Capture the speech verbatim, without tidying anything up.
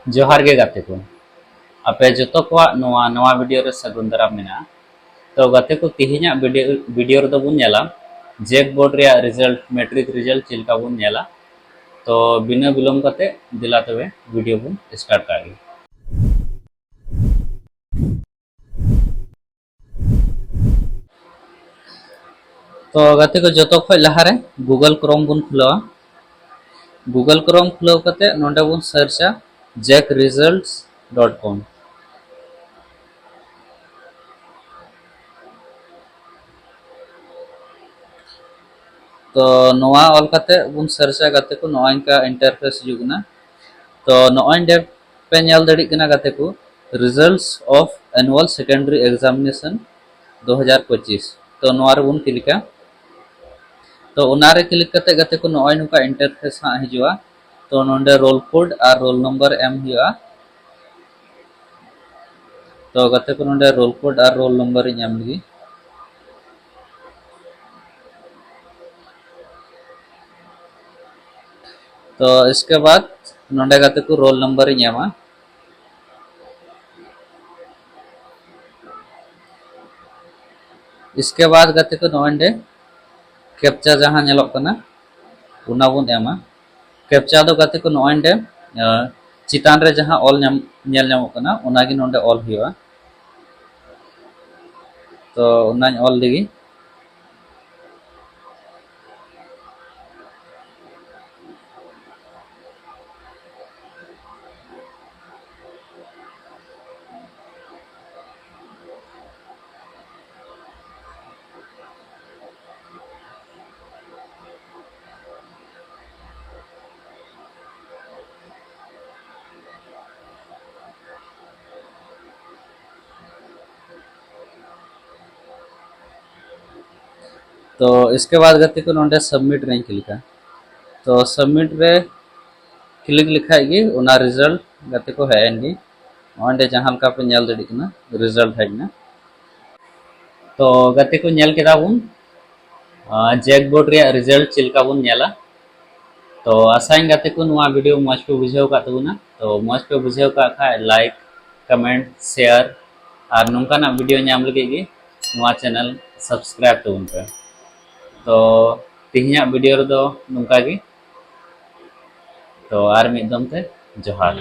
ᱡᱚᱦᱟᱨ ᱜᱮ ᱜᱟᱛᱮ ᱠᱚ, ᱟᱯᱮ ᱡᱚᱛᱚ ᱠᱚᱣᱟᱜ ᱱᱚᱣᱟ ᱱᱚᱣᱟ ᱵᱷᱤᱰᱤᱭᱳ ᱨᱮ ᱥᱟᱹᱜᱩᱱ ᱫᱟᱨᱟᱢ ᱢᱮᱱᱟᱜᱼᱟ᱾ ᱛᱚ ᱜᱟᱛᱮ ᱠᱚ, ᱛᱮᱦᱮᱧᱟᱜ ᱵᱷᱤᱰᱤᱭᱳ, ᱵᱷᱤᱰᱤᱭᱳ ᱨᱮᱫᱚ ᱵᱚᱱ ᱧᱮᱞᱟ ᱡᱮᱠ ᱵᱳᱨᱰ ᱨᱮᱭᱟᱜ ᱨᱮᱡᱟᱞᱴ, ᱢᱮᱴᱨᱤᱠ ᱨᱮᱡᱟᱞᱴ ᱪᱮᱫ ᱞᱮᱠᱟ ᱵᱚᱱ ᱧᱮᱞᱟ᱾ ᱛᱚ ᱵᱤᱱᱟᱹ ᱵᱤᱞᱚᱢ ᱠᱟᱛᱮ ᱫᱮᱞᱟ ᱛᱚᱵᱮ ᱵᱷᱤᱰᱤᱭᱳ ᱵᱚᱱ ᱥᱴᱟᱨᱴ ᱠᱟᱜ ᱜᱮ᱾ ᱛᱚ ᱜᱟᱛᱮ ᱠᱚ, ᱡᱚᱛᱚ ᱠᱷᱚᱡ ᱞᱟᱦᱟᱨᱮ Google Chrome ᱵᱚᱱ ᱠᱷᱩᱞᱟᱹᱣᱟ᱾ Google Chrome ᱠᱷᱩᱞᱟᱹᱣ ᱠᱟᱛᱮ ᱱᱚᱰᱮ ᱵᱚᱱ ᱥᱟᱨᱪᱟ ᱡᱮᱠ ᱨᱤᱡᱟᱞᱴᱥ ᱰᱚᱴ ᱠᱚᱢ᱾ ᱛᱚ ᱱᱚᱣᱟ ᱚᱞ ᱠᱟᱛᱮ ᱵᱚᱱ ᱥᱟᱨᱪᱟ ᱜᱟᱛᱮ ᱠᱚ, ᱱᱚᱜᱼᱚᱭ ᱱᱚᱝᱠᱟ ᱤᱱᱴᱟᱨᱯᱷᱮᱥ ᱦᱤᱡᱩᱜ ᱠᱟᱱᱟ᱾ ᱛᱚ ᱱᱚᱜᱼᱚᱭ ᱱᱚᱰᱮ ᱯᱮ ᱧᱮᱞ ᱫᱟᱲᱮᱭᱟᱜ ᱠᱟᱱᱟ ᱜᱟᱛᱮ ᱠᱚ, results of annual secondary examination ᱫᱩ ᱦᱟᱡᱟᱨ ᱯᱚᱸᱪᱤᱥ᱾ ᱛᱚ ᱱᱚᱣᱟ ᱨᱮᱵᱚᱱ ᱠᱞᱤᱠᱟ᱾ ᱛᱚ ᱚᱱᱟᱨᱮ ᱠᱞᱤᱠ ᱠᱟᱛᱮ ᱜᱟᱛᱮ ᱠᱚ, ᱱᱚᱜᱼᱚᱭ ᱱᱚᱝᱠᱟ ᱤᱱᱴᱟᱨᱯᱷᱮᱥ ᱦᱟᱸᱜ ᱦᱤᱡᱩᱜᱼᱟ᱾ ᱛᱚ ᱱᱚᱰᱮ ᱨᱳᱞ ᱠᱳᱰ ᱟᱨ ᱨᱳᱞ ᱱᱟᱢᱵᱟᱨ ᱮᱢ ᱦᱩᱭᱩᱜᱼᱟ᱾ ᱛᱚ ᱜᱟᱛᱮ ᱠᱚ, ᱱᱚᱰᱮ ᱨᱳᱞ ᱠᱳᱰ ᱟᱨ ᱨᱳᱞ ᱱᱟᱢᱵᱟᱨ ᱤᱧ ᱮᱢ ᱞᱮᱜᱮ᱾ ᱛᱚ ᱤᱥᱠᱮ ᱵᱟᱫ ᱱᱚᱰᱮ ᱜᱟᱛᱮ ᱠᱚ ᱨᱳᱞ ᱱᱟᱢᱵᱟᱨ ᱤᱧ ᱮᱢᱟ᱾ ᱤᱥᱠᱮ ᱵᱟᱫ ᱜᱟᱛᱮ ᱠᱚ, ᱱᱚᱜᱼᱚᱭ ᱱᱚᱰᱮ ᱠᱮᱯᱪᱟ ᱡᱟᱦᱟᱸ ᱧᱮᱞᱚᱜ ᱠᱟᱱᱟ, ᱚᱱᱟ ᱵᱚᱱ ᱮᱢᱟ᱾ ᱠᱮᱯᱪᱟ ᱫᱚ ᱜᱟᱛᱮ ᱠᱚ, ᱱᱚᱜᱼᱚᱭ ᱱᱚᱰᱮ, ᱟᱸ, ᱪᱮᱛᱟᱱ ᱨᱮ ᱡᱟᱦᱟᱸ ᱚᱞ ᱧᱟᱢ, ᱧᱮᱞ ᱧᱟᱢᱚᱜ ᱠᱟᱱᱟ, ᱚᱱᱟᱜᱮ ᱱᱚᱰᱮ ᱚᱞ ᱦᱩᱭᱩᱜᱼᱟ᱾ ᱛᱚ ᱚᱱᱟᱧ ᱚᱞ ᱞᱮᱜᱮ᱾ ᱛᱚ ᱤᱥᱠᱮ ᱵᱟᱫ ᱜᱟᱛᱮ ᱠᱚ, ᱱᱚᱰᱮ ᱥᱟᱵᱢᱤᱴ ᱨᱮᱧ ᱠᱞᱤᱠᱟ᱾ ᱛᱚ ᱥᱟᱵᱢᱤᱴ ᱨᱮ ᱠᱞᱤᱠ ᱞᱮᱠᱷᱟᱡ ᱜᱮ ᱚᱱᱟ ᱨᱤᱡᱟᱞᱴ ᱜᱟᱛᱮ ᱠᱚ ᱦᱮᱡ ᱮᱱ ᱜᱮ᱾ ᱱᱚᱜᱼᱚᱭ ᱱᱚᱰᱮ ᱡᱟᱦᱟᱸ ᱞᱮᱠᱟ ᱯᱮ ᱧᱮᱞ ᱫᱟᱲᱮᱭᱟᱜ ᱠᱟᱱᱟ, ᱨᱤᱡᱟᱞᱴ ᱦᱮᱡ ᱮᱱᱟ᱾ ᱛᱚ ᱜᱟᱛᱮ ᱠᱚ, ᱧᱮᱞ ᱠᱮᱫᱟ ᱵᱚᱱ, ᱟᱸ, ᱡᱮᱠ ᱵᱳᱨᱰ ᱨᱮᱭᱟᱜ ᱨᱤᱡᱟᱞᱴ ᱪᱮᱫ ᱞᱮᱠᱟ ᱵᱚᱱ ᱧᱮᱞᱟ᱾ ᱛᱚ ᱟᱥᱟᱭᱟᱹᱧ ᱜᱟᱛᱮ ᱠᱚ, ᱱᱚᱣᱟ ᱵᱷᱤᱰᱤᱭᱳ ᱢᱚᱡᱽ ᱯᱮ ᱵᱩᱡᱷᱟᱹᱣ ᱟᱠᱟᱫ ᱛᱟᱵᱚᱱᱟ᱾ ᱛᱚ ᱢᱚᱡᱽ ᱯᱮ ᱵᱩᱡᱷᱟᱹᱣ ᱠᱟᱜ ᱠᱷᱟᱡ like, comment, share ᱟᱨ ᱱᱚᱝᱠᱟᱱᱟᱜ video ᱧᱟᱢ ᱞᱟᱹᱜᱤᱫ ᱜᱮ ᱱᱚᱣᱟ channel subscribe ᱛᱟᱵᱚᱱ ᱯᱮ᱾ ᱛᱚ ᱛᱮᱦᱮᱧᱟᱜ video ᱨᱮᱫᱚ ᱱᱚᱝᱠᱟ ᱜᱮ᱾ ᱛᱚ ᱟᱨ ᱢᱤᱫ ᱫᱚᱢ ᱛᱮ ᱡᱚᱦᱟᱨ᱾